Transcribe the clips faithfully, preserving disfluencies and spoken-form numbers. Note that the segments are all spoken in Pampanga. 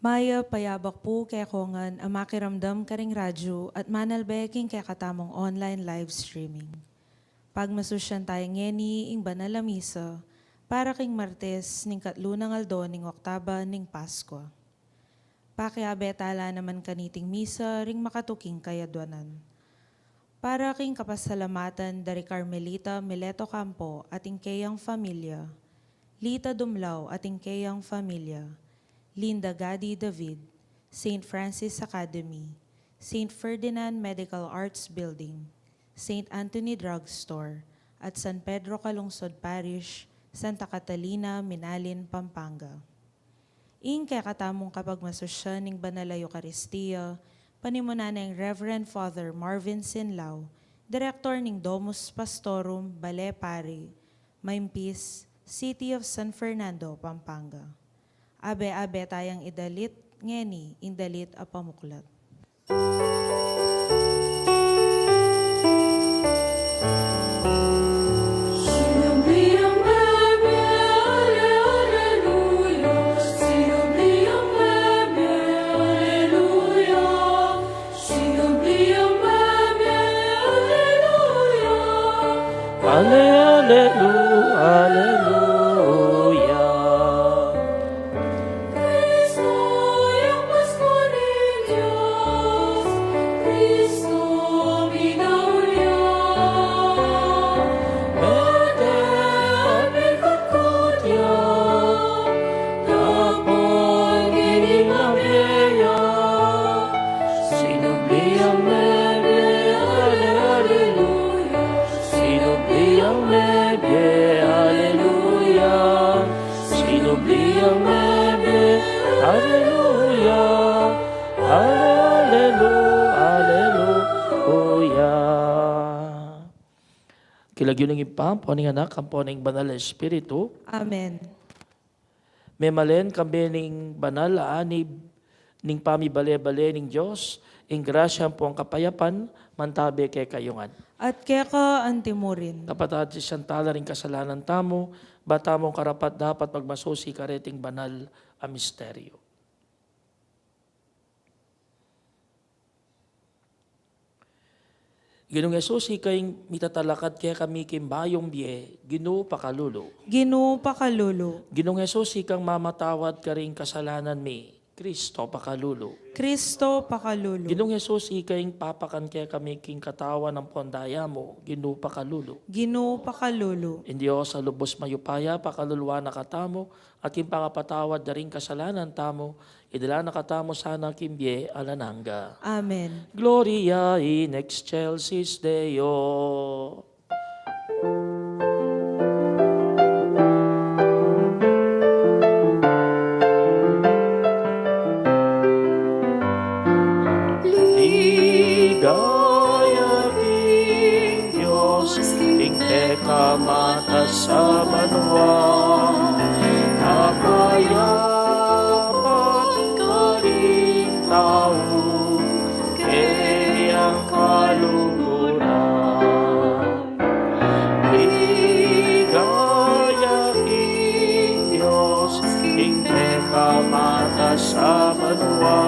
Mayap a yabak pu kekongan a makiramdam karing radyu at manalbe king kekatamung online live streaming. Pagmasusyan taya ngeni ing banal a misa para king Martes ning katlu nang aldo ning Oktaba ning Paskua. Pakiabe tala naman kaniting misa ring makatuking kayadwanan. Para king kapasalamatan da ri Carmelita Mileto Campo at ing keyang familia, Lita Dumlao at ing keyang familia, Linda Gadi David, Saint Francis Academy, Saint Ferdinand Medical Arts Building, Saint Anthony Drugstore, at San Pedro Calungsod Parish, Santa Catalina, Minalin, Pampanga. Ing kekatamung kapagmasusyan ning banal a Eukaristia, panimunan neng Reverend Father Marvin Sinlao, Direktor ning Domus Pastorum, Bale Pari, Maimpis, City of San Fernando, Pampanga. Abe-abe tayang idalit ngeni ing dalit a pamuklat. Ale, alelu, aleluya. Kristu yang Paskua ning Dios, Kristu pinauli ya. Mete at mikutkut ya, dapot ngeni mabie ya. Sinubli yang mebie, ale, aleluya. Sinubli yang mebie, aleluya. Sinubli yang mebie, aleluya, alelu, aleluya. King lagyu ning Ibpa, ampo ning Anak, ampo ning Banal a Espiritu. Amen. Memalen kambe ning banal a anib ning pamibale-bale ning Dios, ing grasya ampong kapayapan, mantabe kekayu ngan. At keka antimurin. Kapatad, sisian tala ring kasalanan tamu, ba tamung karapat-dapat magmasusi kareting banal a misteryo. Ginung Jesus, ika ing mitatalakad kekami king bayung bie, Ginu pakalulu. Ginu pakalulu. Ginung Jesus, ikang mamatawad karing kasalanan mi, Kristo pakalulu. Kristo pakalulu. Ginung Jesus, ika ing papakan kekami king katawan ampon daya mu, Ginu pakalulu. Ginu pakalulu. Ing Dios a lubus mayupaya, pakaluluan na katamu, at king pangapatawad da ring kasalanan tamu, idala na katamu sana king bie alang angga. Amen. Gloria in excelsis Deo. Ligaya king Dios, ing pekamatas a banua, kapayapan karing tau, keyang kaluguran. Ligaya king Dios, ing pekamatas a banua,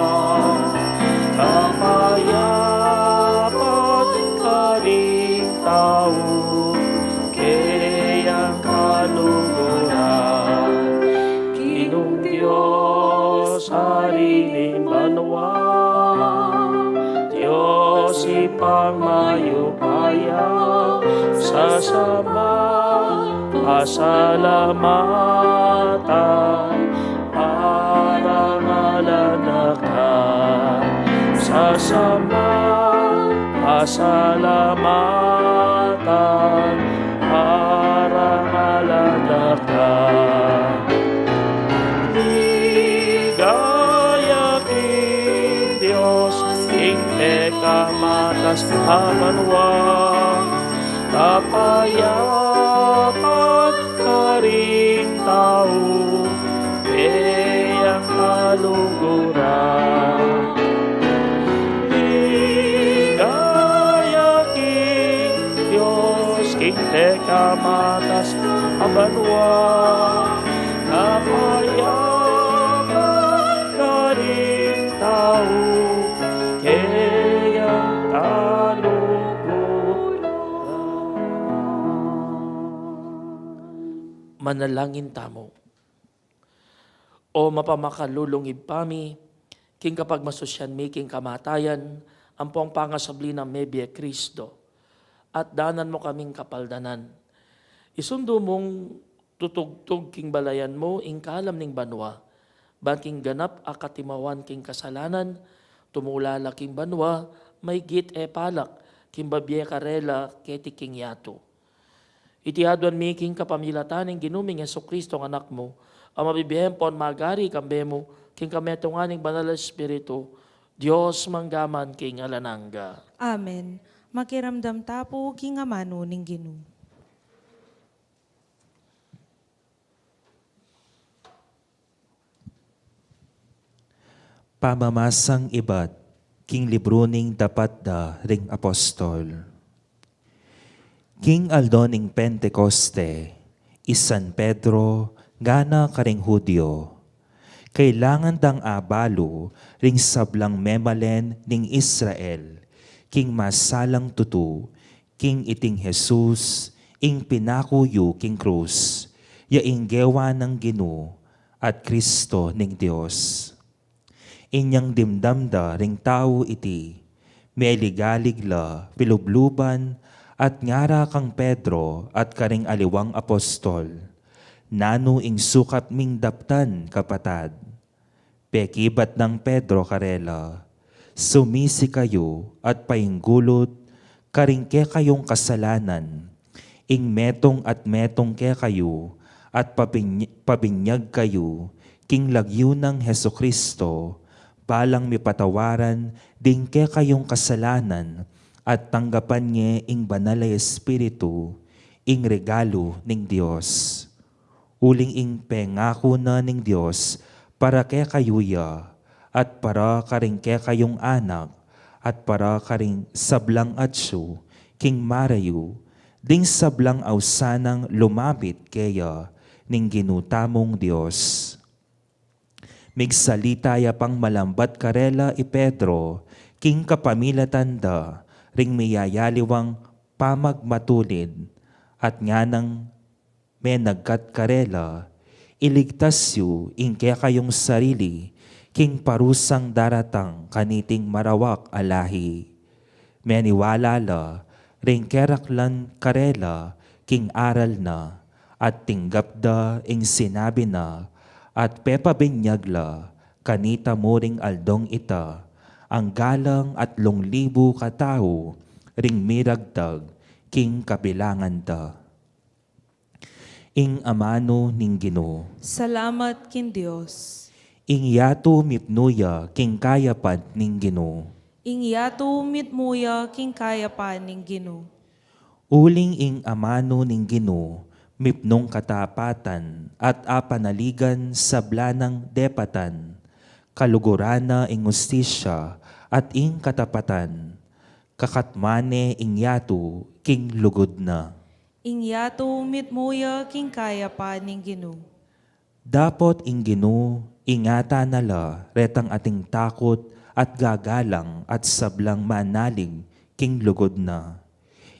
kapayapan karing tau, keyang kaluguran. Ginung Dios, Ari ning banua, Dios Ibpang mayupaya, sasamban, pasalamatan, parangalan da ka. Sasamban, pasalamatan, parangalan da ka. Ligaya king Dios, ing pekamatas a banua, kapayapan karing tau, keyang kaluguran. Ligaya king Dios, king pekamatas a banua, kapayapan Manalangin tamu. O mapamakalulung Ibpa mi, king kapagmasusyan mi king kamatayan ampong pangasubli nang mebie Kristo, at danan mu kaming kapaldanan. Isundu mung tutugtug king balayan mu ing kalam ning banua, ban king ganap a katimawan king kasalanan, tumula la king banua, maygit e palak king babie karela keti king yatu. Iti aduan mi king kapamilatan ning Ginu ming Jesucristo a Anak mu, a mabibie ampon magari kambe mu, king kametungan ning Banal a Espiritu, Dios mangga man king alang angga. Amen. Makiramdam ta pu king amanu ning Ginu. Pamamasang ibat king libru ning Dapat da ring Apostol. King aldo ning Pentecoste, i San Pedro ngana karing Judio, kailangan dang abalu ring sablang memalen ning Israel king masalang tutu, king iting Jesus, ing pinaku yu king krus, ya ing gewa nang Ginu at Kristo ning Dios. Inyang dimdam da ring tau iti, meligalig la pilubluban at ngara kang Pedro at karing aliwang apostol, "Nanu ing sukat ming daptan, kapatad?" Pekibat nang Pedro karela, "Sumisi kayu at painggulut karing kekayung kasalanan, ing metung at metung kekayu, at pabiny-, pabinyag kayu king lagyu nang Jesucristo, balang mipatawaran ding kekayung kasalanan, at tanggapan nge ing Banal a Espiritu, ing regalu ning Dios." Uling ing pengaku na ning Dios para kekayu ya, at para karing kekayung anak, at para karing sablang atsu king marayu, ding sablang ausan nang lumapit keya ning Ginu tamung Dios. Migsalita ya pang malambat karela i Pedro king kapamilatan da ring miyayaliwang pamagmatulid, at nganang menagkat karela, "Iligtas yu ing kekayung sarili king parusang daratang kaniting marawak a lahi." Meniwala la ring keraklan karela king aral na, at tinggap da ing sinabi na, at pepabinyag la kanita mu ring aldong ita, anggalang atlung libu katau ring miragtag king kabilangan da. Ing amanu ning Ginu. Salamat king Dios. Ing yatu mipnu ya king kayapan ning Ginu. Ing yatu mipnu ya king kayapan ning Ginu. Uling ing amanu ning Ginu mipnung katapatan at apanaligan sabla nang depatan, kaluguran na ing ustisya at ing katapatan, kakatmane ing yatu king lugud na. Ing yatu mitmu ya king kayapan ning Ginu. Dapot ing Ginu ingatan na la retang ating takut at gagalang at sablang manalig king lugud na.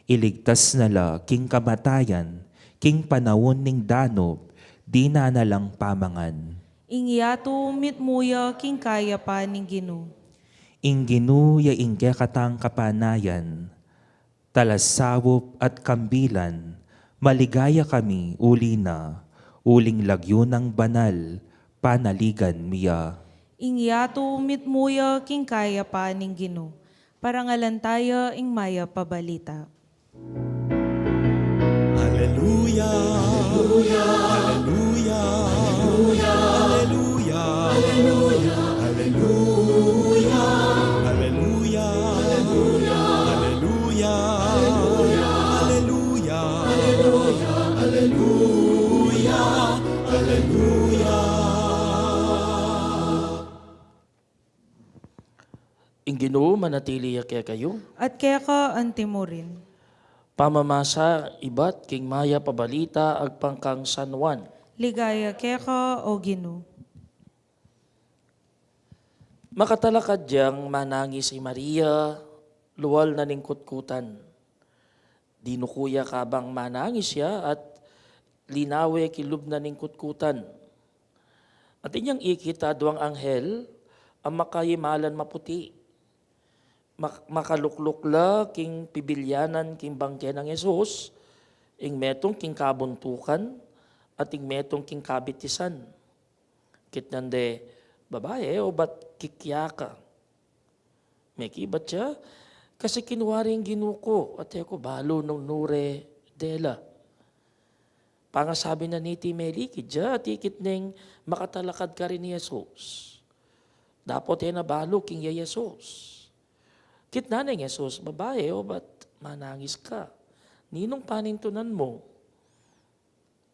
Iligtas na la king kamatayan, king panaun ning danup, dinan na lang pamangan. Ing yatu mitmu ya king kayapan ning Ginu. Ing Ginu ya ing kekatang kapanayan, talasaup at kambilan, maligaya kami uli na, uling lagyu nang banal, panaligan mi ya. Ing yatu mitmu ya king kayapan ning Ginu. Parangalan taya ing mayap a balita. Aleluya. Aleluya. Aleluya. Aleluya. Aleluya. Aleluya. Aleluya. Ing Ginu manatili ya kekayu. At keka antimurin. Pamamasa ibat king mayap a balita agpang kang San Juan. Ligaya keka, O Ginu. Makatalakad yang manangis i Maria, lual na ning kutkutan. Dinuku ya kabang manangis ya at linawe king lub na ning kutkutan. At inyang ikit a duang anghel a makayimalan maputi. Mak-, makalukluk la king pibilyanan king bangke nang Jesus, ing metung king kabuntukan, at ing metung king kabitisan. Kitnan de, "Babae, obat kikya ka?" Mekibat ya, "Kasi kinua re ing Ginu ku, at e ku balu nung nu re dela." Pangasabi na niti, melikid ya, at ikit neng makatalakad karin i Jesus. Dapot e na balu king ya Jesus. Kitnan neng Jesus, "Babae, obat manangis ka? Ninung panintunan mu?"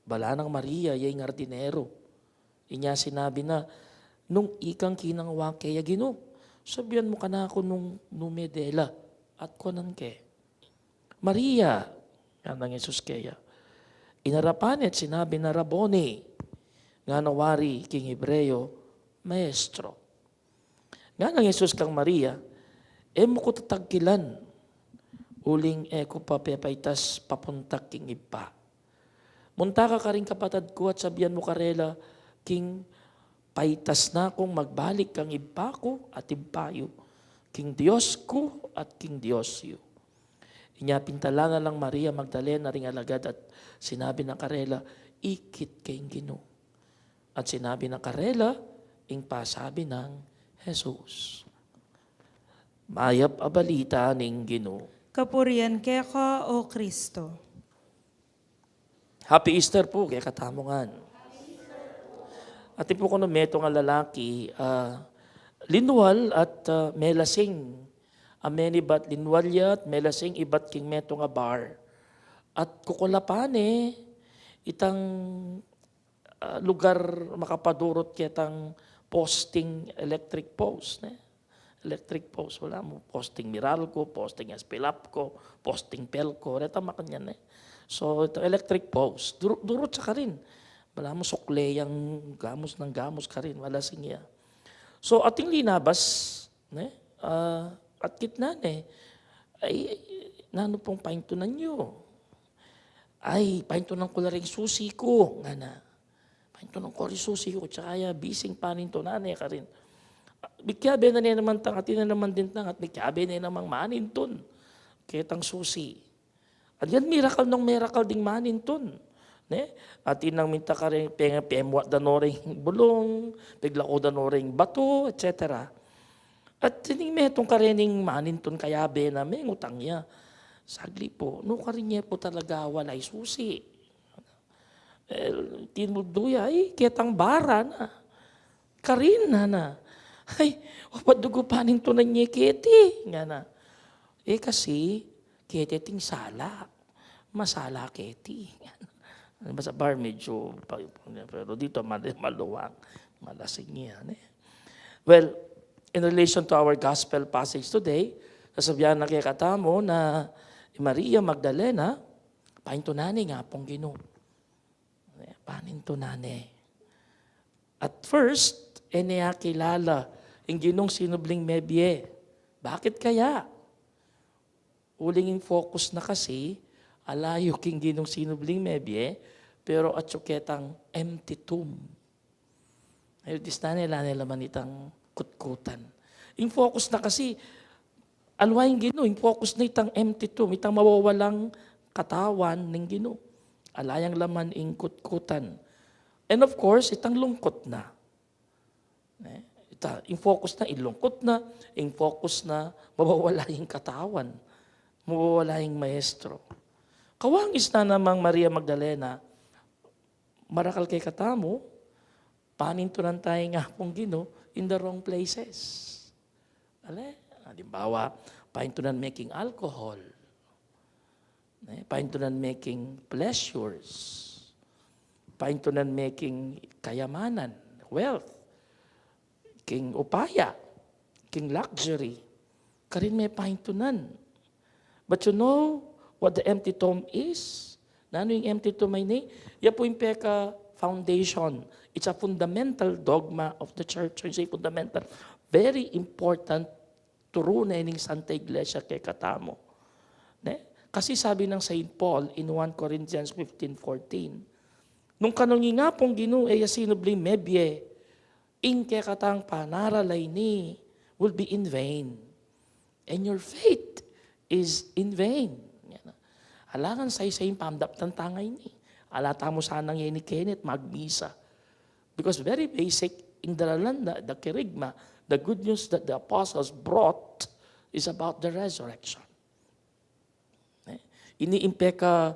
Bala nang Maria, ya ing hardinero. Inya sinabi na, "Nung ikang kinangwa ke ya Ginu, sabian mu kanaku nung nu me dela, at kuanan ke." "Maria," ngana nang Jesus keya. Inarapan ne at sinabi na, "Rabboni," ngana wari king Hebreo, "Maestro." Ngana nang Jesus kang Maria, "E mu ku tatagkilan, uling e ku pa pepaitas papunta king Ibpa. Munta ka karing kapatad ku at sabian mu karela king paitas na kung magbalik kang Ibpa ku at Ibpa yu, king Dios ku at king Dios yu." Inya pintalan na lang Maria Magdalena ring alagad at sinabi na karela, "Ikit ke ing Ginu." At sinabi na karela ing pasabi nang Jesus. Mayap a balita ning Ginu. Kapurian keka, O Kristo. Happy Easter pu kekatamu ngan. Atin pu kanu metung a lalaki, ah, linwal at, ah, melasing. Amen, ibat linwal ya at melasing ibat king metung a bar. At kukulapan ne itang, ah, lugar makapadurut ketang posting, electric post, ne? Electric post, balamu posting Meralco, posting Espilapco, posting Pelco, reta makanyan, ne? So, itang electric post, duru-, durut ya karin. Balamu sukle yang gamus nang gamus karin, melasing ya. So, ating linabas, ne? Ah, at kitnan ne, "Ay, ay, nanu pung paintunan yu?" "Ay, paintunan ku la ring susi ku," ngana. "Paintunan ku ring susi ku," tsaka ya bising panintunan ne karin. Mikiabe na ne naman tang, atin na naman dintang, at mikiabe ne namang manintun ketang susi. At yan, miracle nang miracle ding manintun, ne? Atin nang minta karin, peng-, pemuat da no ring bulung, piglaku da no ring batu, et cetera. At ining metung karin ing manintun, kayabe na, mengutang ya, "Saglit pu, nukarin ye pu talaga walay susi?" Eh, tinuldu ya, "Ay, ketang bar," ngana. "Karin?" ngana. "Ay, obat dugu panintunan ye keti," ngana. "Eh, kasi keti ating sala. Masala keti," ngana. Basta bar medyo pa-, pero dito mal-, maluwang, malasing yan, eh. Well, in relation to our gospel passage today, sasabian na kekatamu na i Maria Magdalena, paintunan ne ing Apung Ginu. Panintunan ne. At first, e ne akilala ing Ginung sinubling mebie. Bakit kaya? Uling ing focus na kasi, ala yu king Ginung sinubling mebie, pero atyu ketang empty tomb. Ayun, distan ne, ala ne laman itang kutkutan. Ing focus na kasi, aliwa ing Ginu, ing focus na itang empty tomb, itang mawawalang katawan ning Ginu. Ala yang laman ing kutkutan. And of course, itang lungkut na. Ne? Ita, ing focus na, ing lungkut na, ing focus na, mawawala ing katawan, mawawala ing maestro. Kawangis na namang Maria Magdalena, marakal kekatamu, panintunan taya ing Apung Ginu in the wrong places. Ale, halimbawa, panintunan me king alcohol. Ne? Panintunan me king pleasures. Panintunan me king kayamanan, wealth. King upaya, king luxury. Karin me panintunan. But you know what the empty tomb is? Nanu ing empty tomb a ini? Ya pu ing peka foundation. It's a fundamental dogma of the church. When I say fundamental, very important turu na ning Santa Iglesia kekatamu. Ne? Kasi sabi nang Saint Paul in one Corinthians fifteen fourteen, Nung kanung ing Apung Ginu e ya sinubling mebie, ing kekatang panaralay ini will be in vain. And your faith is in vain. Yan na. Alangan saysay ing pamdaptan ta ngeni. Ala tamu sanang ngeni keni at magmisa. Because very basic, ing daralan da, the kerygma, the good news that the apostles brought is about the resurrection. Eh, ini ing peka,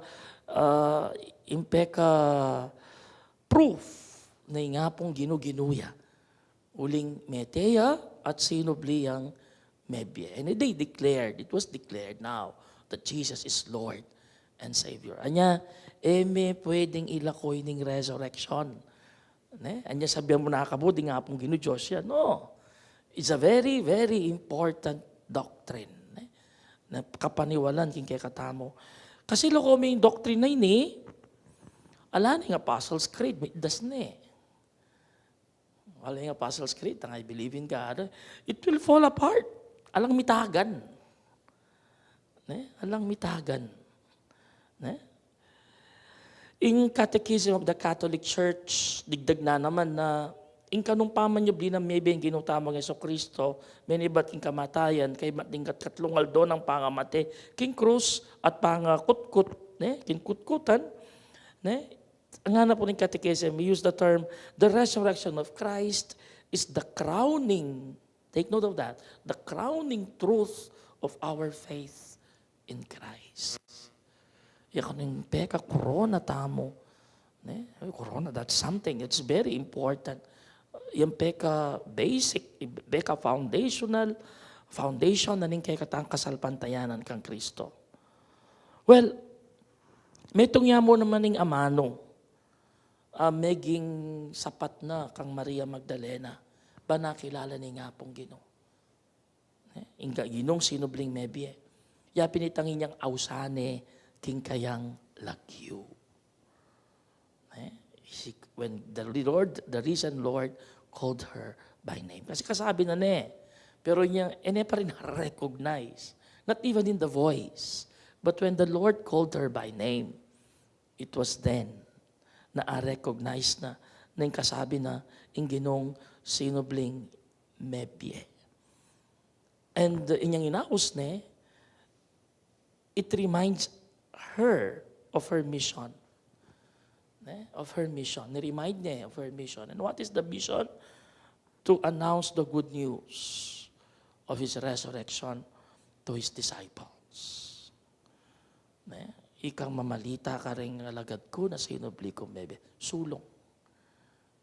ah, ing peka proof na ing Apung Ginu ginu ya. Uling mete ya at sinubli yang mebie. And they declared, it was declared now that Jesus is Lord and Savior. Anya, e me pwedeng ilako ining resurrection. Ne? Anya sabian mu na kabud ing Apung Ginu Dios ya. No. It's a very, very important doctrine. Ne? Na kapaniwalan king kekatamu. Kasi lako mi ing doctrine na ini, ala na ing Apostles' Creed, mitdas ne. Ala ing Apostles' Creed, tang I believe in God, it will fall apart. Alang mitagan. Ne? Alang mitagan. Ne? Ing Catechism of the Catholic Church, digdag na naman na, ing kanung pamanyubli nang mebie ing Ginu tamung Jesucristo, menibat king kamatayan, kaybat ding kat-, katlung aldo nang pangamate, king krus at pangakutkut, ne? King kutkutan, ne? Ngana pu ning Catechism, we use the term, the resurrection of Christ is the crowning, take note of that, the crowning truth of our faith in Christ. Yan ing peka korona tamu. Ne? Korona, that's something. It's very important. Yan peka basic, peka foundational, foundation na ning kekatang kasalpantayanan kang Kristo. Well, metung ya mu naman ing amanu a meging sapat na kang Maria Magdalena, ba nakilala ne ing Apung Ginu. Ne? Ing Ginung sinubling mebie. Ya pin itang inyang ausan ne king kayang lagyu. Ne? She, when the Lord, the risen Lord, called her by name. Kasi kasabi na ne. Pero inya, e ne pa rin recognize. Not even in the voice. But when the Lord called her by name, it was then na a-recognize na, na ing kasabi na, ing Ginung sinubling mebie. And, uh, inyang inaus ne, it reminds her of her mission. Ne? Of her mission. Ni-remind ne of her mission. And what is the mission? To announce the good news of his resurrection to his disciples. Ne? Ikang mamalita kareng alagad ku na sinubli kung mebie. Sulung.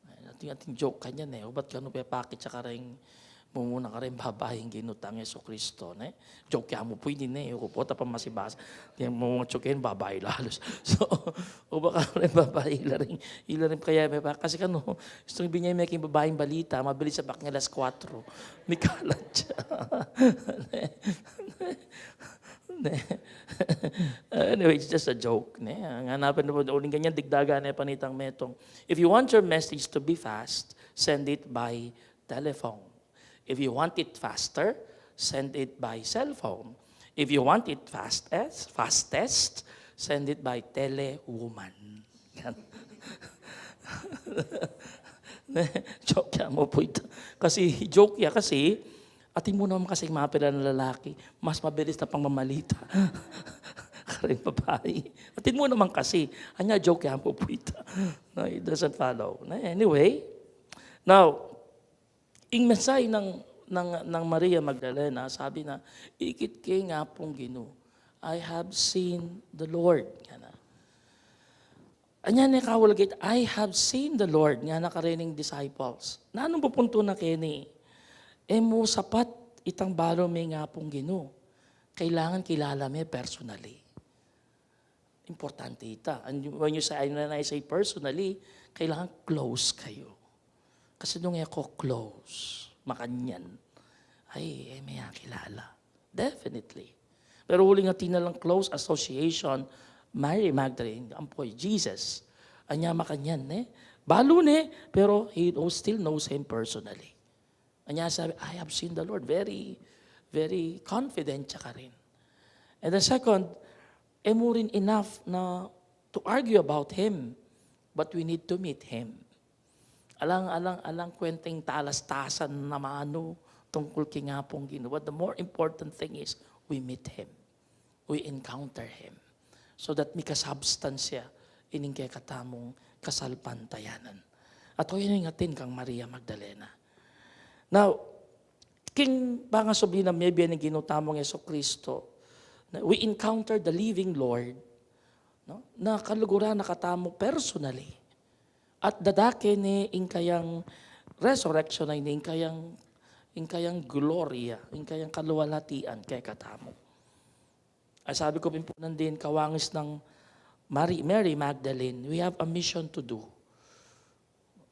Ne? Ating, ating joke kanyan e. O bat kanu pepakit ya kareng mumuna kareng babaing Ginu tang Jesucristo, ne? Joke ya mu pu ini, ne? Yuku pu ta pa masibasa. Yang mumuna joke yan, babai lalu. So, o baka kareng babai, ila rin, ila rin kaya mepa-, kasi kanu, istung binyay me king babaing balita, mabilis ya pa king alas kuwatro. Mikalat ya. Ne? Ne? Anyway, it's just a joke, ne? Ang hanapin mo, uling ganyan, digdagan ne pa nitang metung. If you want your message to be fast, send it by telephone. If you want it faster, send it by cellphone. If you want it fastest, fastest, send it by telewoman. Yan. Ne? Joke ya mu pu ita. Kasi, joke ya kasi, atin mu naman kasi mapilan a lalaki, mas mabilis na pang mamalita kareng babai. Atin mu naman kasi, anya joke ya mu pu ita. No, it doesn't follow. Ne? Anyway, now, ing mensahe nang, nang, nang Maria Magdalena, sabi na, "Ikit ke ing Apung Ginu. I have seen the Lord." Ngana. Anya ne kawalag it, "I have seen the Lord," ngana kareng disciples. Nanung pupuntu na keni? E mu sapat itang balu me ing Apung Ginu. Kailangan kilala me personally. Importante ita. And when you say, and when I say personally, kailangan close kayu. Kasi nung e ko close, makanyan, ay, e me ya kilala. Definitely. Pero uling atin na lang close association, Mary Magdalene, ampo i Jesus. Anya makanyan, ne? Balu ne, pero he still knows him personally. Anya sabi, "I have seen the Lord." Very, very confident ya karin. And the second, e mu rin enough na to argue about him. But we need to meet Him. Alang, alang, alang kwenteng talastasan na manu tungkul king Apung Ginu. But the more important thing is, we meet Him. We encounter Him. So that mika substance ya ining kekatamung kasalpantayanan. At o yan ing atin kang Maria Magdalena. Now, king pangasubli na mebie ning Ginu tamung Jesucristo, na we encounter the living Lord, no? Na kaluguran na katamu personally. At dadake ne ing kayang resurrection a ini, ing kayang, ing kayang gloria, ing kayang kaluwalhatian kekatamu. Ay sabi ku pin pu nandin, kawangis nang Mary, Mary Magdalene, we have a mission to do.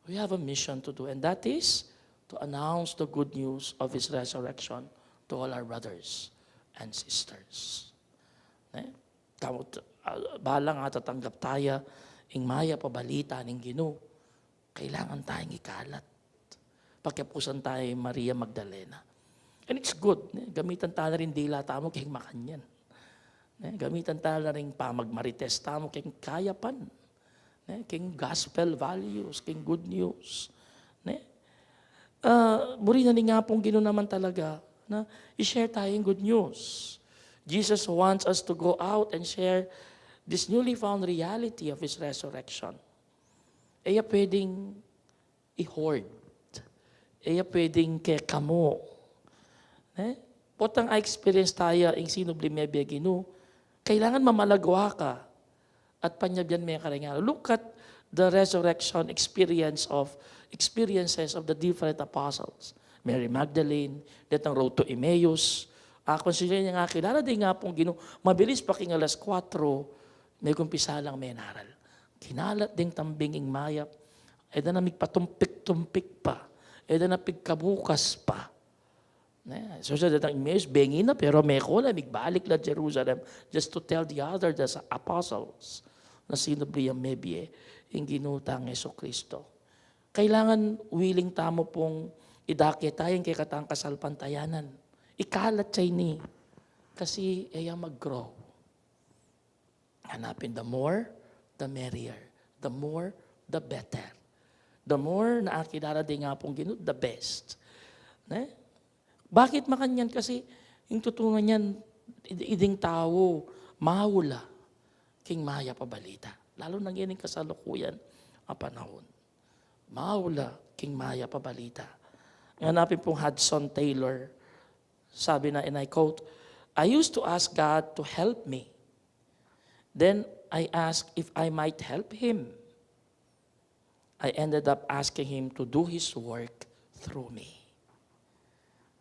We have a mission to do, and that is to announce the good news of His resurrection to all our brothers and sisters. Ne? Tamu, ah, balang atatanggap taya ing mayap a balita ning Ginu, kailangan tayang ikalat. Pakiapusan tayo Maria Magdalena. And it's good, ne? Gamitan tala ring dila tamu king makanyan. Ne? Gamitan tala ring pamagmarites tamu king kayapan. Ne? King gospel values, king good news. Ne? Ah, buri na ning Apung Ginu naman talaga na i-share tayo ing good news. Jesus wants us to go out and share this newly found reality of His resurrection. E ya pwedeng i-hoard. E ya pwedeng kekamu. Ne? Potang a-experience taya ing sinubli mebie Ginu, kailangan mamalagwa ka at panyabyan me karing ngalu. Look at the resurrection experience of, experiences of the different apostles. Mary Magdalene, detang road to Emmaus. Ah, consider ne, akilala de ing Apung Ginu, mabilis pa king alas kuwatro, megumpisa lang menaral. Kinalat deng tambing ing mayap. E da na migpatumpik-tumpik pa. E da na pigkabukas pa. Ne? So, sa datang Emmaus, bengi na, pero meko la, migbalik la Jerusalem just to tell the other, the apostles, na sinubli yang mebie ing Ginu tang Jesucristo. Kailangan willing tamu pung idake taya ing kekatang kasalpantayanan. Ikalat ya ini. Kasi e ya mag-grow. Hanapin, the more, the merrier. The more, the better. The more na akilala de ing Apung Ginu, the best. Ne? Bakit makanyan? Kasi ing tutungan niyan, id-, iding tau, maula king mayap a balita. Lalo na ngening kasalukuyan a panahun. Maula king mayap a balita. Hanapin pung Hudson Taylor, sabi na, and I quote, "I used to ask God to help me. Then I asked if I might help Him. I ended up asking Him to do His work through me."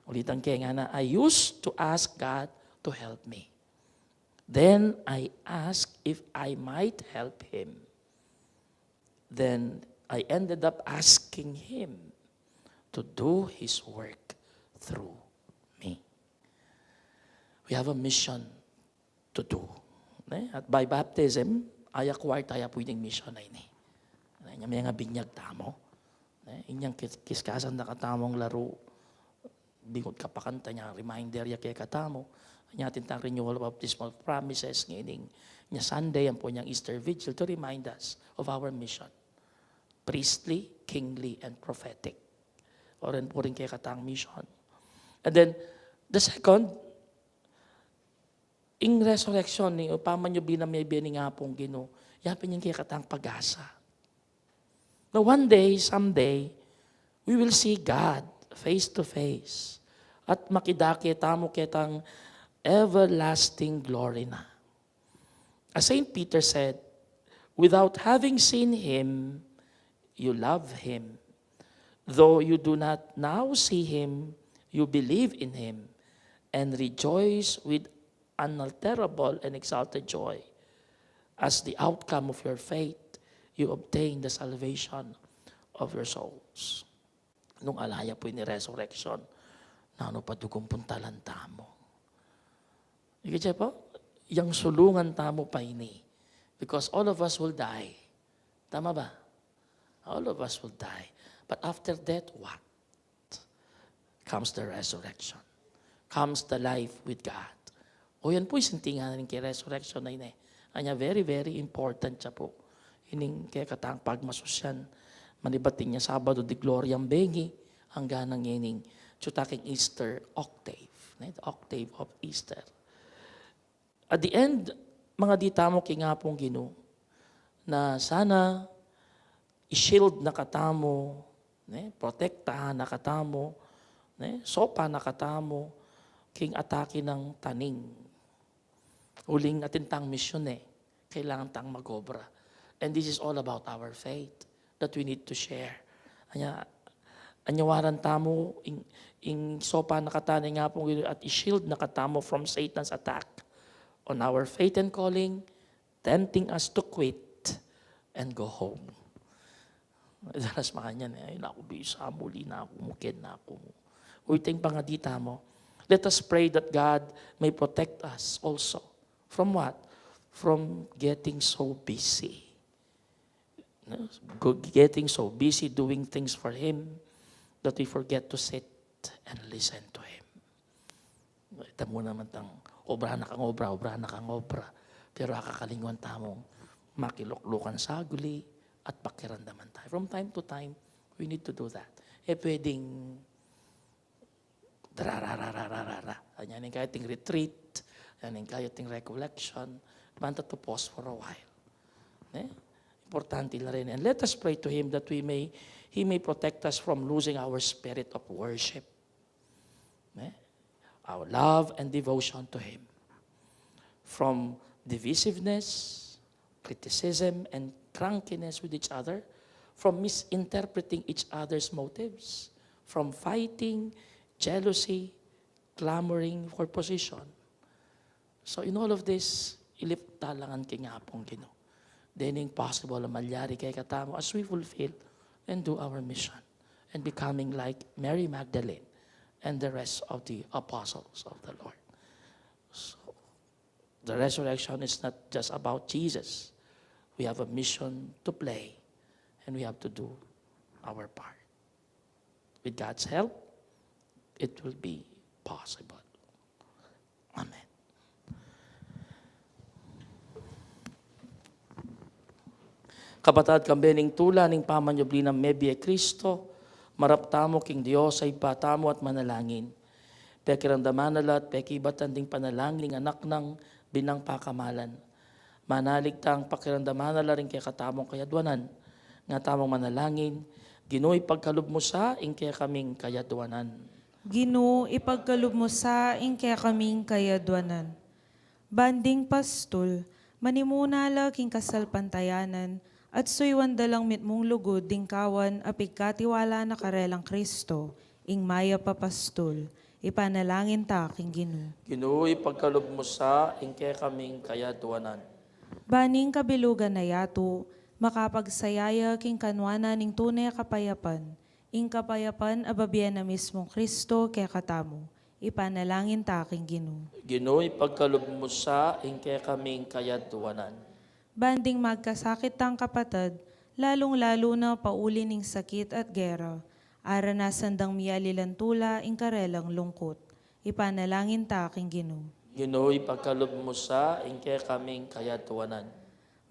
Ulitan ke, ngana, "I used to ask God to help me. Then I asked if I might help Him. Then I ended up asking Him to do His work through me." We have a mission to do. Ne? At by baptism, a-acquire taya pu ining mission a ini. Ne? Inya mengabinyag tamu. Ne? Inyang kis-, kiskasan na katamung laru, bingut kapakanta, inya reminder ya kekatamu. Inya atin tang renewal of baptismal promises ngening, inya Sunday, ampo inyang Easter Vigil to remind us of our mission. Priestly, kingly, and prophetic. Oren pu ring kekatang mission. And then, the second, ing resurrection, ing upamanyubli na mebie ning Apung Ginu, yapin yang kekatang pag-asa. Na one day, someday, we will see God face to face. At makidake tamu ketang everlasting glory na. As Saint Peter said, "Without having seen Him, you love Him. Though you do not now see Him, you believe in Him and rejoice with unalterable and exalted joy. As the outcome of your faith, you obtain the salvation of your souls." Nung ala ya pu ini resurrection, nanu pa dugun pung talanta mu? Ika siya pa, yang sulungan tamu pa ini. Because all of us will die. Tama ba? All of us will die. But after death, what? Comes the resurrection. Comes the life with God. O yan pu, isintingan ning kay resurrection na ini. Anya, very, very important siya pu. ining kekatang pagmasusyan, manibat inya Sabado de Gloria bengi, anggang ngening, king Easter octave, ne? The octave of Easter. At the end, mangadi tamu king Apung Ginu, na sana i-shield na katamu, ne? Protektahan na katamu, ne? Sopan na katamu, king atake ning taning. Uling atin tang misyon e, kailangan tang mag-obra. And this is all about our faith that we need to share. Anya, anyawaran tamu, ing, ing sopan na katamu ning Apung Ginu at i-shield na katamu from Satan's attack on our faith and calling, tempting us to quit and go home. Daras makanyan e, "Ay, naku, bisa, muli na ku, muken na ku." Uy, teng pangadi tamu. Let us pray that God may protect us also. From what? From getting so busy. No? Go-, getting so busy doing things for Him that we forget to sit and listen to Him. Ita mu naman tang obra na kang obra, obra na kang obra. Pero akakalingwan tamung makiluklukan saguli at pakiramdaman tamu. From time to time, we need to do that. E pwedeng darararararara. Anya ning kayabe ating retreat, anya ning kayabe ating recollection, banta to pause for a while. Ne? Importante la rin. And let us pray to Him that we may, He may protect us from losing our spirit of worship. Ne? Our love and devotion to Him. From divisiveness, criticism, and crankiness with each other, from misinterpreting each other's motives, from fighting, jealousy, clamoring for position. So in all of this, i-lift ta la ngan king Apung Ginu. Dening possible a malyari kekatamu as we fulfill and do our mission and becoming like Mary Magdalene and the rest of the apostles of the Lord. So, the resurrection is not just about Jesus. We have a mission to play, and we have to do our part. With God's help, it will be possible. Amen. Kapatad, kambe ning tula ning pamanyubli nang mebie Kristo, marap tamu king Dios a Ibpa tamu at manalangin. Pekiramdaman na la at pekibatan ding panalangin ning Anak nang binang pakamalan. Manalig tang pakiramdaman na la ring kekatamung kayadwanan. Nga tamung manalangin, Ginu, ipagkalub mu sa ing kekaming kayadwanan. Ginu, ipagkalub mu sa ing kekaming kayadwanan. Ban ding pastul, manimuna la king kasalpantayanan, at suyuan da lang mitmung lugud ding kawan a pigkatiwala na karelang Kristo, ing mayap a pastul, ipanalangin ta king Ginu. Ginu, ipagkalub mu sa ing kekaming kayadwanan. Ban ing kabilugan a yatu, makapagsaya ya king kanwanan ning tune kapayapan, ing kapayapan a babie na mismung Kristo kekatamu, ipanalangin ta king Ginu. Ginu, ipagkalub mu sa ing kekaming kayadwanan. Ban ding magkasakit tang kapatad, lalung-lalu na pauli ning sakit at gera, aranasan dang mialilan tula ing karelang lungkut, ipanalangin ta king Ginu. Ginu, ipagkalub mu sa ing kekaming kayadwanan.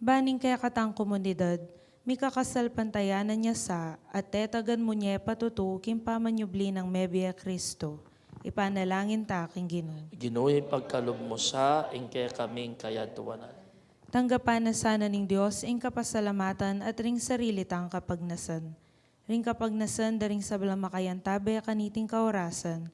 Ban ing kekatang komunidad, mikakasalpantayanan ya sa at tetagan mu ne patutu king pamanyubli nang mebie Kristo, ipanalangin ta king Ginu. Ginu, ipagkalub mu sa ing kekaming kayadwanan. Tanggapan na sana ning Dios ing kapasalamatan at ring sarili tang kapagnasan, ring kapagnasan da ring sablang makayantabe kaniting kaorasan,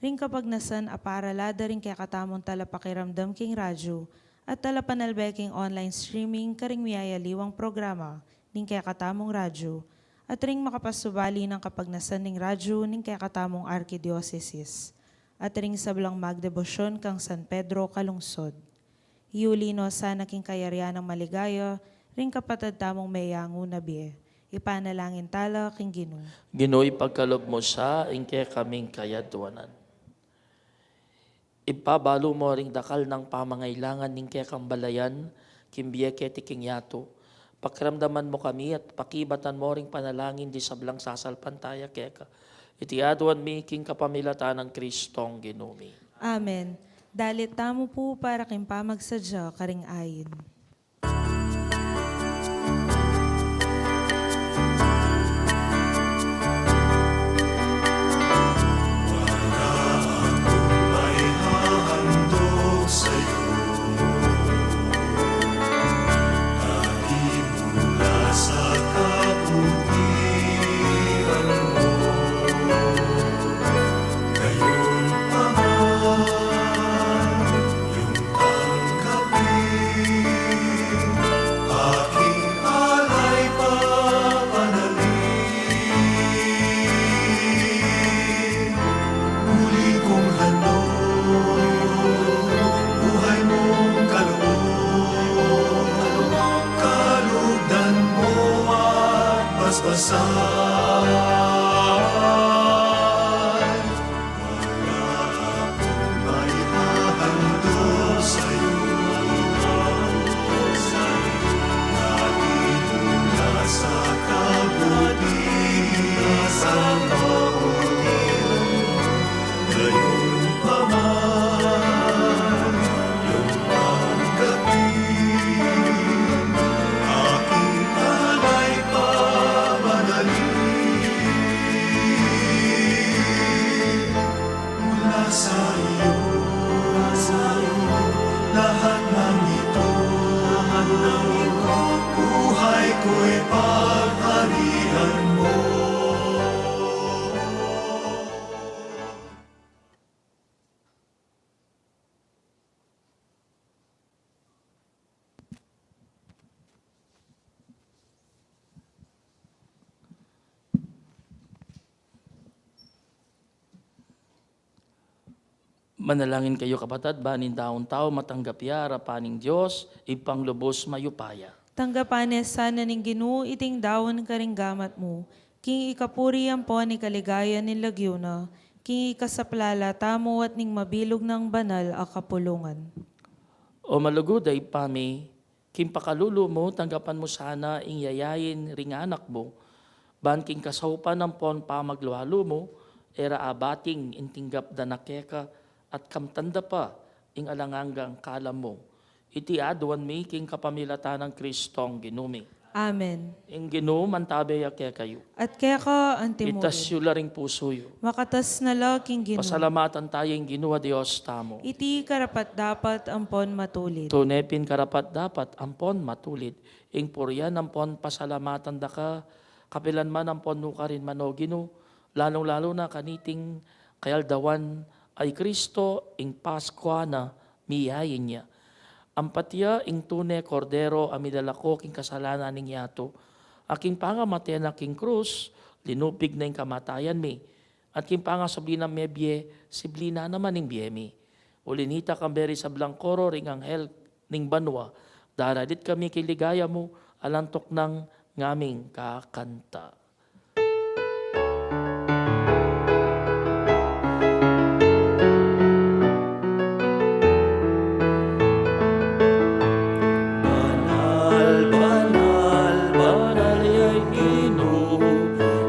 ring kapagnasan a para la da ring kekatamung talapakiramdam king radyu at talapanalbe king online streaming karing miyayaliwang programa ning kekatamung radyu, at ring makapasubali nang kapagnasan ning radyu ning kekatamung arkidiosesis, at ring sablang magdebosyon kang San Pedro Calungsod. Iuli no sana king kayarian nang maligaya ring kapatad tamung meyangu na bie. Ipanalangin ta la king Ginu. Ginu, ipagkalub mu sa ing kekaming kayadwanan. Ibpa, balu mu ring dakal nang pamangailangan ning kekang balayan king bie keti king yatu. Pakiramdaman mu kami at pakibatan mu ring panalangin di sablang sasalpantaya keka. Iti aduan mi king kapamilatan nang Kristong Ginu mi. Amen. Dalit tamu pu para king pamagsadya karing ain. Basbasay, wala akong maihahandog sa'yo. Nagmula sa kabutihan mo, gayon pa man, iyong tanggapin aking alay pamanalangin. Mula sa iyo, sa iyo, lahat ng ito, lahat ng ito, buhay ko'y pagharian mo. Manalangin kayu, kapatad, ban ing daun tau matanggap ya arapan ning Dios, Ibpang lubus mayupaya. Tanggapan ne sana ning Ginu iting daun karing gamat mu, king ikapuri ampon ikaligaya ning lagyu na, king ikasaplala tamu at ning mabilug nang banal a kapulungan. O malugud a Ibpa mi, king pakalulu mu, tanggapan mu sana ing yayain ring anak mu, ban king kasaupan ampon pamaglualu mu, e ra abating ing tinggap da na keka at kamtan da pa ing alang anggang kalam mu. Iti aduan mi king kapamilatan nang Kristong Ginu mi. Amen. Ing Ginu mantabe ya kekayu. At keka antimurin. Itas yu la ring pusu yu. Makatas na la king Ginu. Pasalamatan tayu ing Ginu a Dios tamu. Iti karapat-dapat ampon matulid. Tune pin karapat-dapat ampon matulid ing purian ampon pasalamatan da ka, kapilan man ampon nukarin man, o Ginu, lalung-lalu na kaniting kayaldawan a i Kristo ing Paskua na miyayain ya. Ampat ya ing tune Kordero a milalako king kasalanan ning yatu, a king pangamate na king krus, linupig na ing kamatayan mi, at king pangasubli nang mebie, sibli na naman ing bie mi. Uli nita, kambe ring sablang koro ring anghel ning banua, daralit kami king ligaya mu, alang tuknang ngaming kakanta. Banal, banal, banal ya ing Ginu,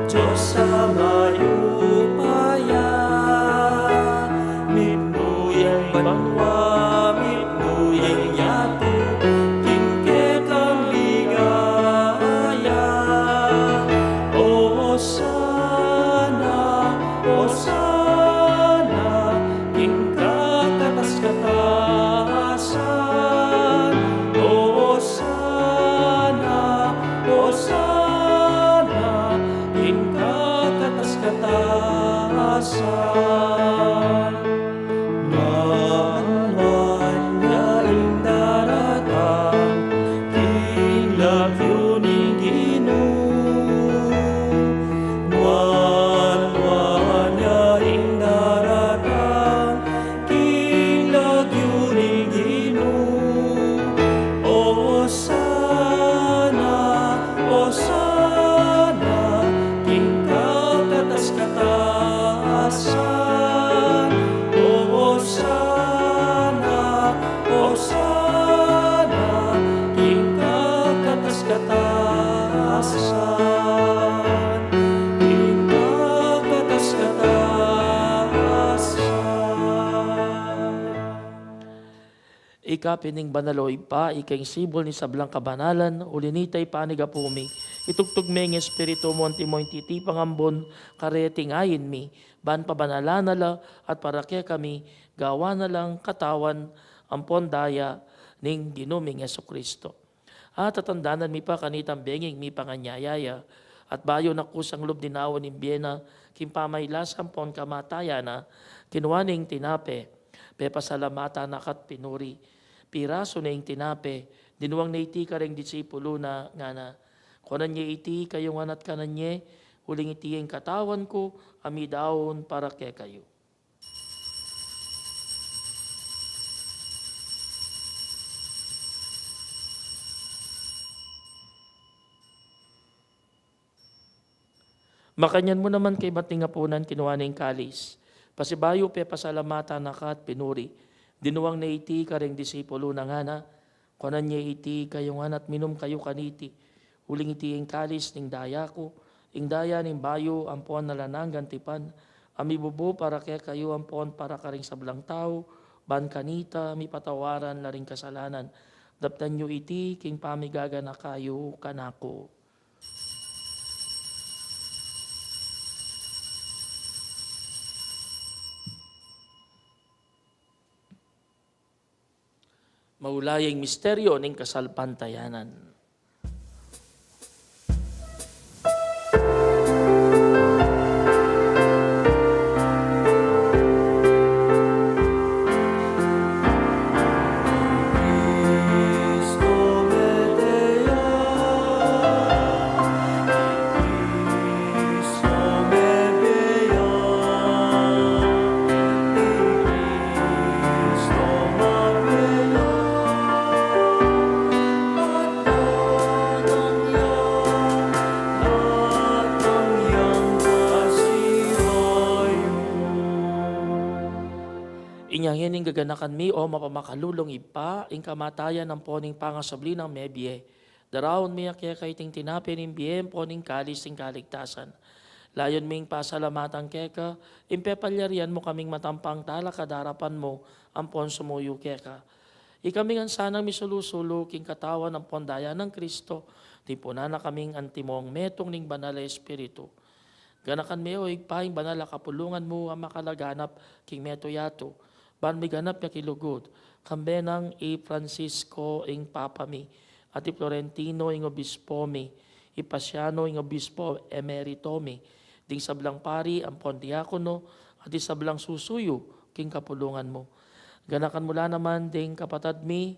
Dios a mayupaya. Mitmu ya ing banua, mitmu ya ing yatu, king kekang ligaya. Osana, Osana, king kakatas-katasan. Osana, Osana, king kakatas-katasan. Nuan, nuan ya ing daratang king lagyu ning Ginu. Nuan, nuan ya ing daratang king lagyu ning Ginu. Osana, Osana, king kakatas-katasan. Osana, Osana, king kakatas-katasan. King kakatas-katasan. Ika pin ing banal, o Ibpa, ika ing sibul ning sablang kabanalan, uli nita ipanyawad mi, itugtug me ing Espiritu mu antimo ing titipang ambun kareting ain mi, ban pabanalan na la at para kekami gawan na lang katawan ampon daya ning Ginu ming Jesucristo. At tatandanan mi pa kanitang benging mipanganyaya ya, at bayu na kusang lub dinaun ing bie na king pamailas ampon kamatayan na, kinua ne ing tinape, pepasalamatan na ka at pinuri, pirasu ne ing tinape, dinuang ne iti kareng disipulu na, ngana: Kuanan ye iti kayu ngan at kanan ye, uling iti ing katawan ku a midaun para kekayu. Makanyan mu naman kaybat ning apunan, kinua ne ing kalis, pasibayu pepasalamatan na ka at pinuri, dinuang ne iti kareng disipulu na, ngana: Kuanan ye iti kayu ngan at minum kayu kaniti, uling iti ing kalis ning daya ku, ing daya ning bayu ampon alang anggang tipan, a mibubu para kekayu ampon para karing sablang tau, ban kanita mipatawaran la ring kasalanan. Daptan yu iti king pamigaganaka yu kanaku. Maula ya ing misteryo ning kasalpantayanan. Inya ngeni gaganakan mi, o mapamakalulung Ibpa, ing kamatayan ampon ing pangasubli nang mebie. Daraun mi keka iting tinape ning bie ampon ing kalis ning kaligtasan. Layun ming pasalamatan keka ing pepalyarian mu kaming matampang talakad king arapan mu ampon sumuyu keka. Ikami ngan sanang misulu-sulu king katawan ampon daya nang Kristo, tipunan na kaming antimong metung ning Banal a Espiritu. Ganakan me, o Ibpa, ing banal a kapulungan mu a makalaganap king metu-yatu, ban miganap ya king lugud, kambe nang i Francisco ing Papa mi, at i Florentino ing Obispo mi, i Paciano ing Obispo Emerito mi, ding sablang pari ampon diakono, at ding sablang susuyu king kapulungan mu. Ganakan mu la naman ding kapatad mi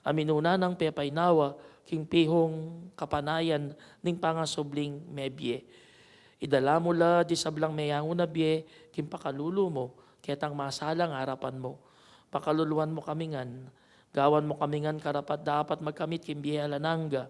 a minuna nang pepainawa king pihung kapanayan ning pangasubling mebie. Idala mu la ding sablang meyangu na bie king pakalulu mu, ketang masalang arapan mu. Pakaluluan mu kami ngan, gawan mu kami ngan karapat-dapat magkamit king bie alang angga,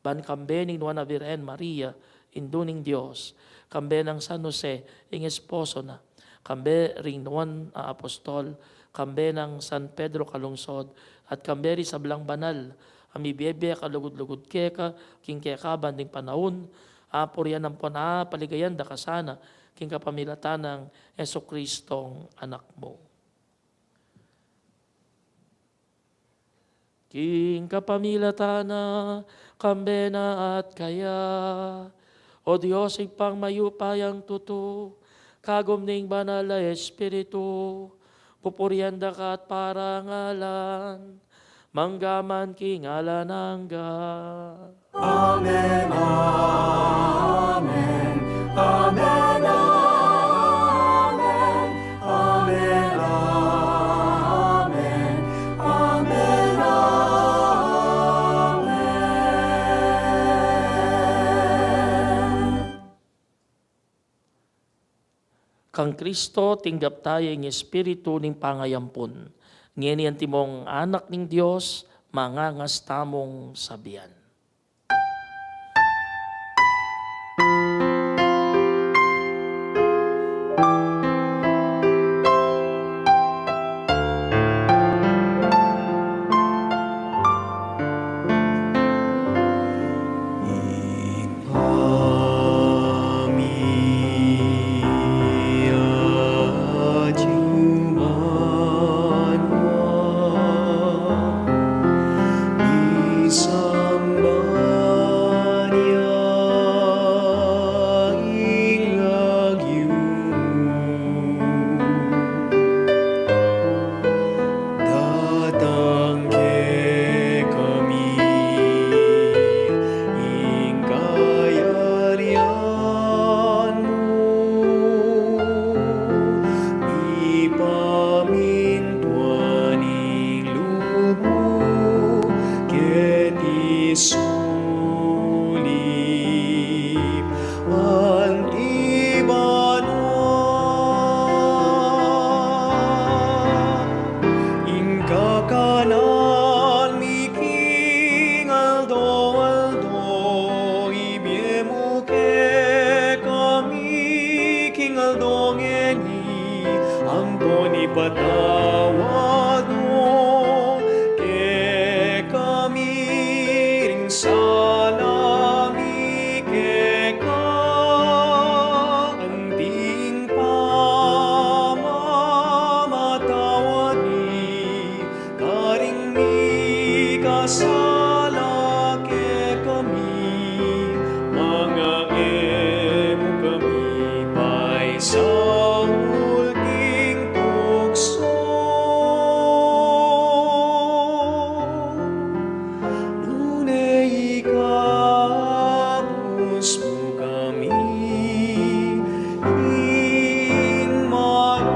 ban kambe ning Nuan a Birhen Maria, Indu ning Dios, kambe nang San Jose, ing esposo na, kambe ring nuan a apostol, kambe nang San Pedro Calungsod, at kambe ring sablang banal a mibie-bie a kalugud-lugud keka king kekaban ding panaun, apurian ampon apaligayan da ka sana king kapamilatan nang Jesucristong Anak mu. King kapamilatan na, kambe na at kaya, O Dios, Ibpang mayupayang tutu, kagum ning Banal a Espiritu, pupurian da ka at parangalan, mangga man king alang angga. Amen, amen, amen, amen, amen, amen, amen. Kang Kristo, tinggap taya ing Espiritu ning pangayampun. Ngeni antimong anak ning Dios, mangangas tamung sabian. Patawad mu kekami ring sala mi keka, anting pamamatawad mi karing mikasala kekami, manga e mu kami paisaul king tuksu, nune ikabus mu kami king marok.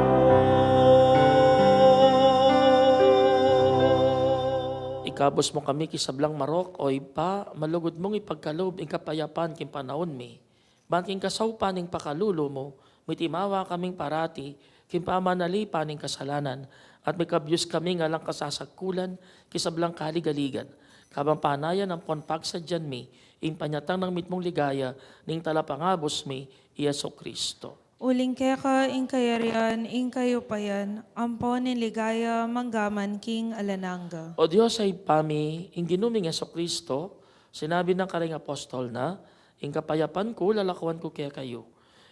Ikabus mu kami king sablang marok, O Ibpa, malugud mung ipagkalub ing kapayapan king panaun mi. Ban king kasaupan ning pakalulu mu, mitimawa kaming parati king pamanalipan ning kasalanan, at mikabyus kaming alang kasasagkulan king sablang kaligaligan, kabang panayan ampon pagsadyan mi ing panyatang nang mitmung ligaya ning Talapangabus mi, i Jesucristo. Uling keka ing kayarian, ing kayupayan, ampon ing ligaya, manggaman king alang angga. O Dios a Ibpa mi, ing Ginu ming Jesucristo, sinabi na karing apostol na, Ing kapayapan ku lalakuan ku kekayu,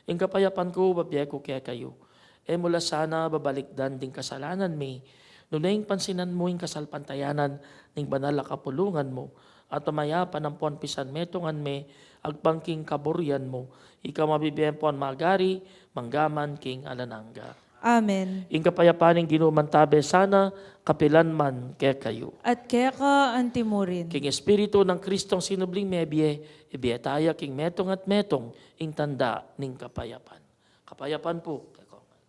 ing kapayapan ku bibie ku kekayu. E mu la sana babalikdan ding kasalanan mi, nune ing pansinan mu ing kasalpantayanan ning banal a kapulungan mu, at pamayapan ampon pisanmetungan me agpang king kaburian mu, ika mabibie ampon magari, manggaman king alang angga. Amen. Ing kapayapan ning Ginu mantabe sana kapilan man kekayu. At keka antimurin. King Espiritu nang Kristong sinubling mebie, ibie taya king metung at metung ing tanda ning kapayapan. Kapayapan pu kekongan.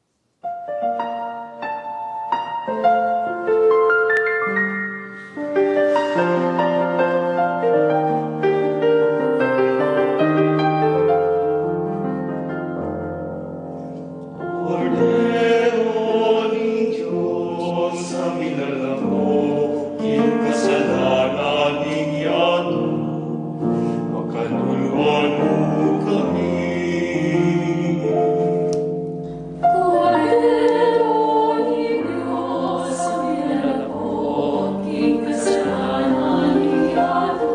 Kordero ning Dios, a milalako king kasalanan ning yatu, pakaluluan mu kami. Kordero ning Dios, a milalako king kasalanan ning yatu,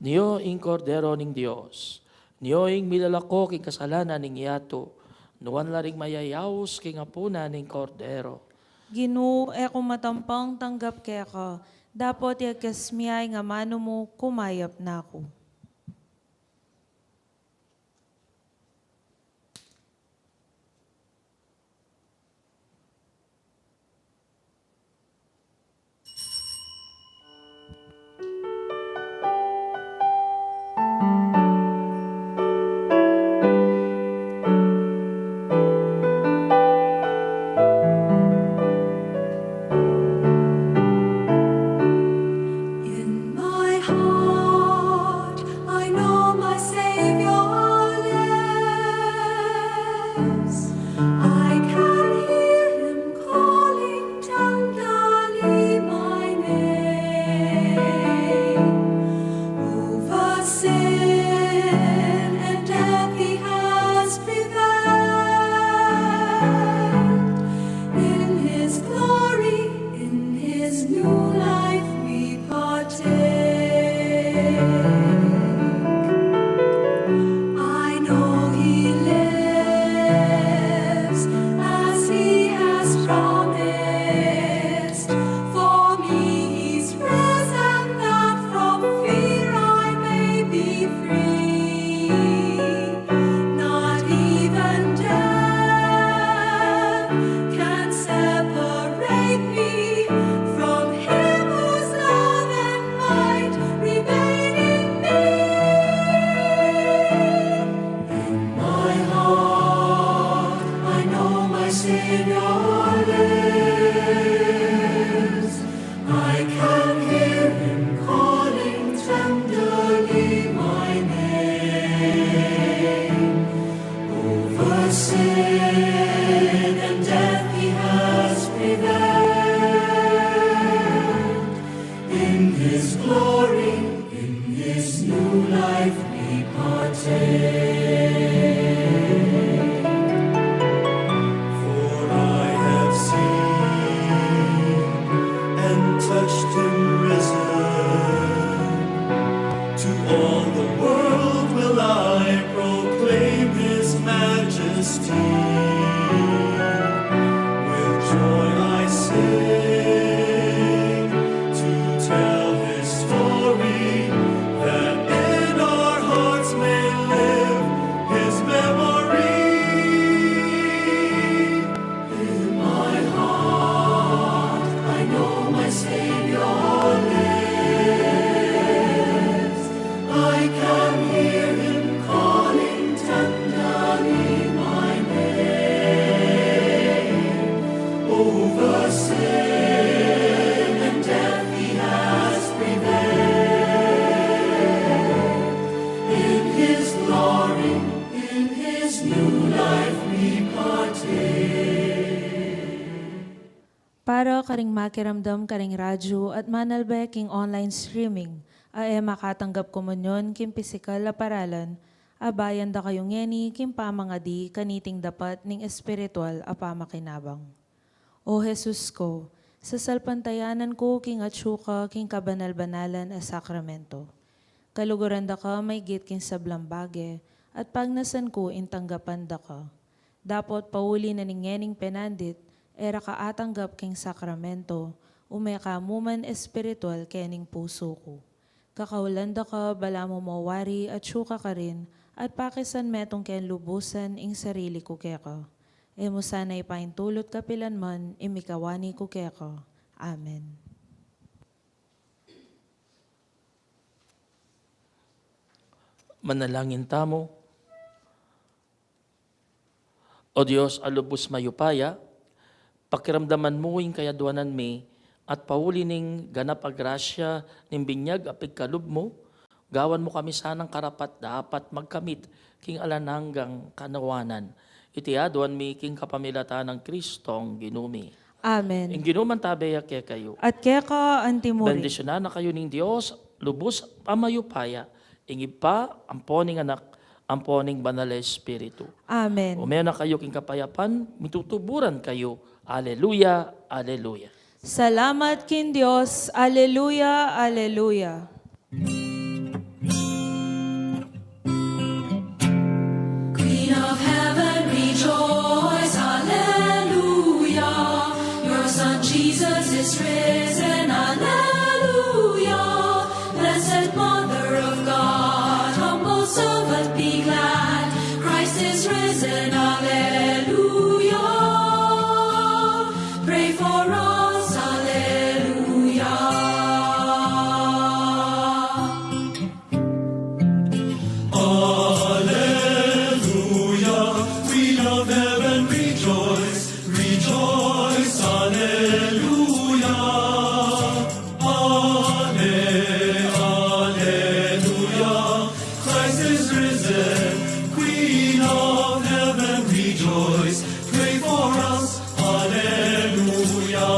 Nio ing Kordero ning Dios. Nio ing milalako king kasalanan ning yatu. Nuan la ring mayayaus king apunan ning Kordero. Ginu, e ku matampang tanggap keka, dapot yagkas mi ing amanu mu, kumayap na ku. In my heart Savior lives. I can hear him calling tenderly my name. Over sin and death he has prevailed. In his glory, in his new life we partake. For I have seen and touched him risen. To all the world will I proclaim his majesty. With joy I sing to tell his story, that in our hearts may live his memory. In my heart I know my Savior lives. I can hear him calling tenderly my name. Over sin and death he has prevailed. In his glory, in his new life we partake. Para karing makiramdam karing radyo at manalbe king online streaming, a e makatanggap komunyon king pisikal a paralan, abayan da kayu ngeni king pamangadi kaniting dapat ning espiritual a pamakinabang. O Jesus ko, sasalpantayanan ku king atsu ka king kabanal-banalan a sakramento. Kaluguran da ka maygit king sablang bage, at pagnasan ku ing tanggapan da ka. Dapot pauli na ning ngening penandit, e ra ka atanggap king sakramento, ume ka mu man espiritual kening pusu ku. Kakaulan da ka, balamu mo wari atsu ka karin, at pakisan metung keng lubusan ing sarili ku keka. E mu sana ipaintulut kapilan man ing mikawani ku keka. Amen. Manalangin tamu. O Dios a lubus mayupaya, pakiramdaman mu ing kayaduanan mi, at pauli ning ganap a grasya ning binyag a pigkalub mu, gawan mu kami sanang karapat-dapat magkamit king alang anggang kanawanan. Iti aduan mi king kapamilatan nang Kristong Ginu mi. Amen. Ing Ginu mantabe ya kekayu. At keka antimurin. Bendisyunan na kayu ning Dios, lubus a mayupaya, ing Ibpa, ampo ning Anak, ampo ning Banal a Espiritu. Amen. Ume na kayu king kapayapan, mitutuburan kayu. Aleluya, aleluya. Salamat king Dios. Aleluya, aleluya. Queen of heaven, rejoice, alleluia. Your Son Jesus is risen, alleluia. Blessed Mother of God, humble servant, be glad. Christ is risen, alleluia. Pray for us, alleluia. Alleluia, Queen of heaven, rejoice, rejoice, alleluia. Alle-, alleluia, Christ is risen, Queen of heaven, rejoice, pray for us, alleluia.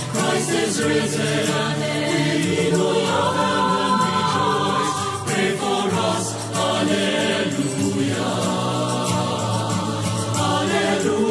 Christ is risen, alleluia. Pray for us, alleluia. Alleluia.